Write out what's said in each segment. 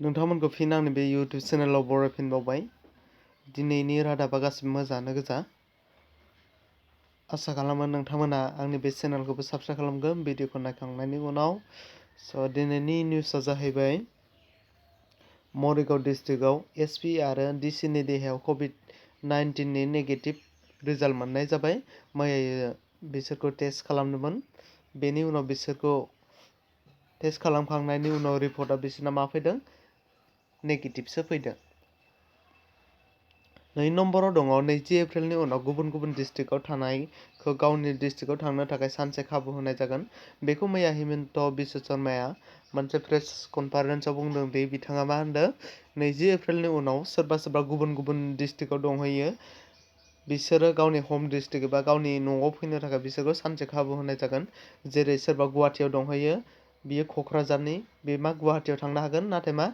नोंथांमोनखौ फिन आंनि बे इउटुब चेनेलाव बरायफिनबावबाय। दिनैनि रादाबा गासिबो मोजाङानो गोजा। आसा खालामो नोंथांमोना आंनि बे चेनेलखौबो साबस्क्राइब खालामगोन भिडिअखौ नायखांनायनि उनाव। दिनैनि निउसआ जाहैबाय मरिगाव डिस्ट्रिक्टआव एसपि आरो डिसिनि देहायाव COVID-19नि नेगेटिभ रिजाल्ट मोननाय जाबाय। मैया बिसोरखौ टेस्ट खालामदोंमोन। बेनि उनाव बिसोरखौ टेस्ट खालामखांनायनि उनाव रिपर्टआ बिसोरना मा फैदों? नेगेटिभसो फैदों। 2 नम्बराव दङ 20 एप्रिलनि उनाव गुबुन गुबुन डिस्ट्रिक्टआव थानायखौ गावनि डिस्ट्रिक्टआव थांनो थाखाय सानसे खाबु होनाय जागोन। बेखौ मैया हिमन्त बिश्व शर्माया मोनसे प्रेस कनफारेन्सआव बुंदों दि बिथाङा मा होनदों 20 एप्रिलनि उनाव सोरबा गुबुन गुबुन डिस्ट्रिक्टआव दंहैयो बिसोरो गावनि हम डिस्ट्रिक्ट एबा गावनि न'आव फैनो थाखाय बिसोरखौ सानसे खाबु होनाय जागोन। जेरै सोरबा गुवाहाटियाव दंहैयो बियो क'क्राझारनि बे मा गुवाहाटियाव थांनो हागोन, नाथाय मा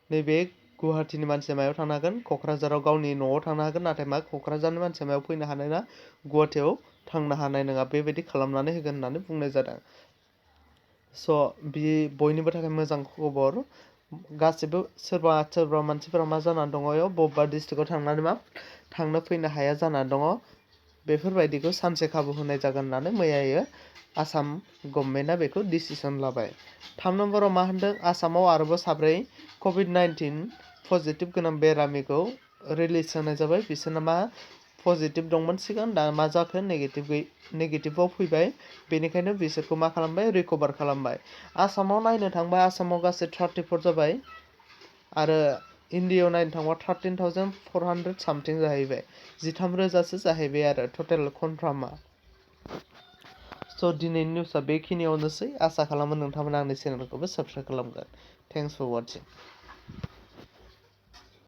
नैबे गुवाहाटिनि मानसिया मायाव थांनो हागोन? क'क्राझाराव गावनि न'आव थांनो हागोन, नाथाय मा क'क्राझारनि मानसिया मायाव फैनो हानाय नङा? गुवाहाटियाव थांनो हानाय नङा। बेबायदि खालामनानै होगोन होननानै बुंनाय जादों। बे बयनिबो थाखाय मोजां खबर। गासिबो सोरबा मानसिफोरा मा जानानै दङ बबेबा डिस्ट्रिक्टआव थांनानै मा थांनो फैनो हाया जानानै दङ। बेफोरबायदिखौ सानसे खाबु होनाय जागोन होननानै मैयायो आसाम गभर्नमेन्टआ बेखौ डिसिसन लाबाय। 3 नम्बराव मा होनदों? आसामाव आरोबाव 4 COVID-19 पजिटिभ गोनां बेरामिखौ रिलिज होनाय जाबाय। बिसोरना मा पजिटिभ दंमोन सिगां, दा मा जाखो नेगेटिभआव फैबाय। बेनिखायनो बिसोरखौ मा खालामबाय? रिकभार खालामबाय। आसामाव नायनो थांबा आसामाव गासै 34 जाबाय आरो इन्डियायाव नायनो थांबा 13,400 सामथिं जाहैबाय। 13,000सो जाहैबाय आरो टटेल कनफार्मआ। दिनैनि निउसआ बेखिनियावनोसै। आसा खालामो नोंथांमोना आंनि चेनेलखौबो साबस्क्राइब खालामगोन। Thanks for वाचिं।